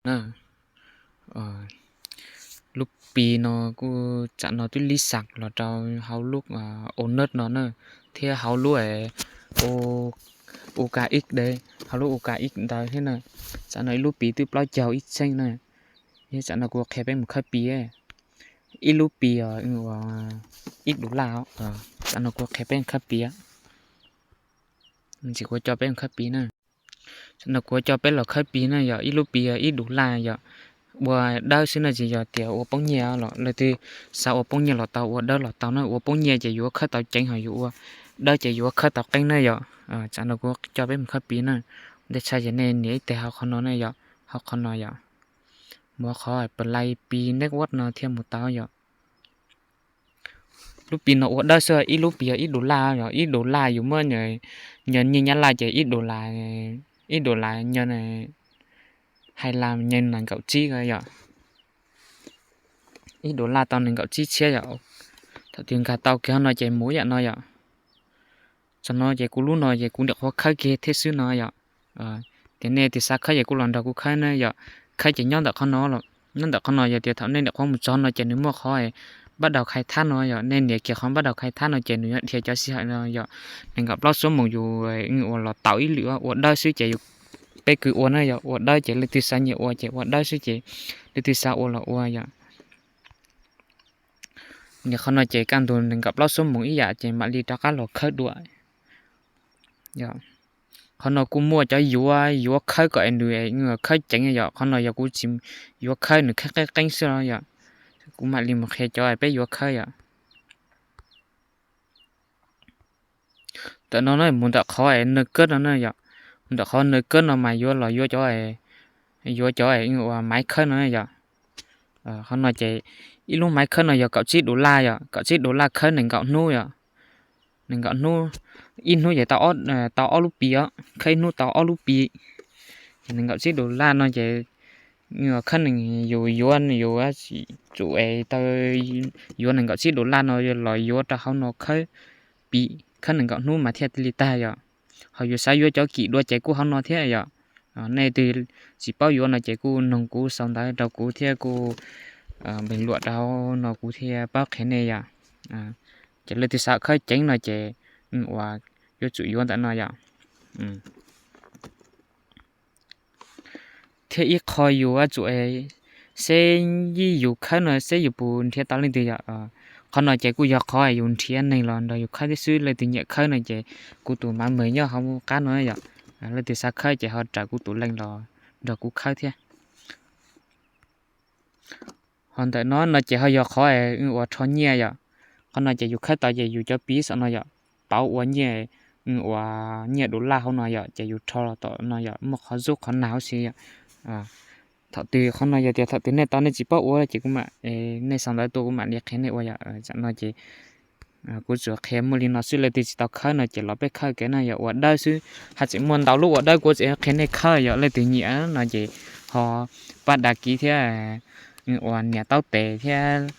na. Lub Pi no kuj tsam no twb lib xam los rau hauv lub O Nerd no na, thiab hauv lub U K X de, hauv lub U K X ntawd thiab na. Tsam no ib lub Pi twb plaub caug ib txheej na. Yog tsam no kuv qhia peb mus khawb Pi. Ib lub Pi ib dollar. Tsam no kuv qhia peb khawb Pi. Ntsis kuv coj peb khawb Pi na. Tsam no kuv coj peb los khawb Pi na yom, ib lub Pi ib dollar yom. Ua dawb xwb na, tsis yog tias ua poob nyiaj los, leej twg xav ua poob nyiaj los tau, ua dawb los tau na. Ua poob nyiaj ces yuav khawb tau ceev, ho yuav ua dawb ces yuav khawb tau qeeb na yom. Tsam no kuv coj peb mus khawb Pi na. Ntej tshaj ces nej nias ib teg hauv qhov no na yom, hauv qhov no yom. Mus qhov Play Pi Network no thiaj mus tau yom. Lub Pi no ua dawb xwb, ib lub Pi yog ib dollar yom, ib dollar yus muab nyiaj Nyab Laj ces ib dollar, ib dollar nyiaj hais las nyiaj nees nkaum tsib yom. Ib dollar tau nees nkaum tsib txhiab yom. Thaum twg nkag tau kiag no ces mus yam no yom. Tsam no ces kuv lub no ces kuv niam qhuav khawb kiag thiab xwb no yom. Tias nej twg xav khawb ces kuj los nrog kuv khawb na yom. Khawb ces nyob ntawm qhov no, nyob ntawm qhov no yog tias thaum nej niam qhuav mus txog no ces nws muaj qhov pab daus khai thab no yom. Nej nias kiag qhov pab daus khai thab no ces nws yuav dhia cov sij hawm no yom. Nees nkaum plaub xuab moos yus ua los tau ib lwm, ua dawb xwb ces yus peb kwv ua na yom. Ua dawb ces leej twg xav nyias ua ces ua dawb xwb ces leej twg xav ua los ua yom. Nias qhov no ces kaj ntug nees nkaum plaub xuab moos ib yam ces mam li rov qab los khawb dua. Qhov no kuj muaj cov yuav, yuav khawb kom nws khawb ceev yom. Qhov no yog kuv tsis yuav khawb, nws khawb qeeb qeeb xwb los yom. Kuv mam li mus qhia cov peb yuav khawb yom. Ntawm no na, mus ntawm qhov nws kawb no na yom. Mus ntawm qhov nws kawb no mas yuav los yuav cov, yuav cov uas maiv khawb no na yom. Qhov no ces ib lub maiv khawb no yog kaum tsib dollar yom, kaum tsib dollar khawb nees nkaum hnub yom. Nees nkaum hnub, ib hnub ces tau ob lub Pi os, khawb ib hnub tau ob lub Pi. Ces nees nkaum tsib dollar no ces khawb nees, yus yuav, yus tsum es tau yuav nees nkaum tsib dollar no los yuav rau hauv no khawb Pi, khawb nees nkaum hnub mas thiaj li tag yom. Ho yus xav yuav cov kim dua ces kuj hauv no thiab yom. Nej twg tsis paub yuav no ces kuj noog kuv, sau ntawv rau kuv thiab kuj npeeg luam rau hauv no kuv thiaj paub qhia nej yom. Ces leej twg xav khawb ceev no ces uas yuav tsum yuav ntawm no yom. Thiab ib qho yus yuav tsum seb yus khawb no seb yus puas nrhiav tau leej twg yom. Qhov no ces kuj yog qhov yus nrhiav neeg los nrog yus khawb thiab xwb, leej twg nyiam khawb no ces kuv tus mav mws nyob hauv qab no yom. Leej twg xav khawb ces ho raws kuv tus leej los nrog kuv khawb thiab. Ho ntawm no no ces ho yog qhov uas rho nyiaj yom. Qhov no ces yus khawb tau ces yus cov Pi saum no yom, pauv ua nyiaj, uas nyiaj dollar hauv no yom, ces yus rho los tom no yom, muaj qhov zub qhov nag huv si yom. Thaum twg qhov no yog tias thaum twg nej tau nej tsis paub ua ces kuv mam, nej sau ntawv tuaj kuv mam li qhia nej ua yom. Tam no ces kuv tsuas qhia muaj li no xwb, leej twg tsis tau khawb no ces los peb khawb kev na yom, ua dawb xwb. Haj tseem muaj ntau lub ua dawb kuv tseem qhia nej khawb yom, leej twg nyiam no ces ho pab đăng ký thiab, uas nias taub tes thiab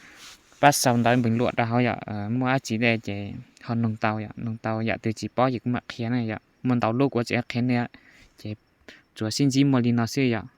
pab sau ntawv npeeg luam rau hauv yom, muaj dab tsi ces ho noog tau yom, noog tau yam twg tsis paub ces kuv mam qhia na yom, muaj ntau lub kuv tseem qhia nej, ces tsuas sib ntsib muaj li no xwb yom.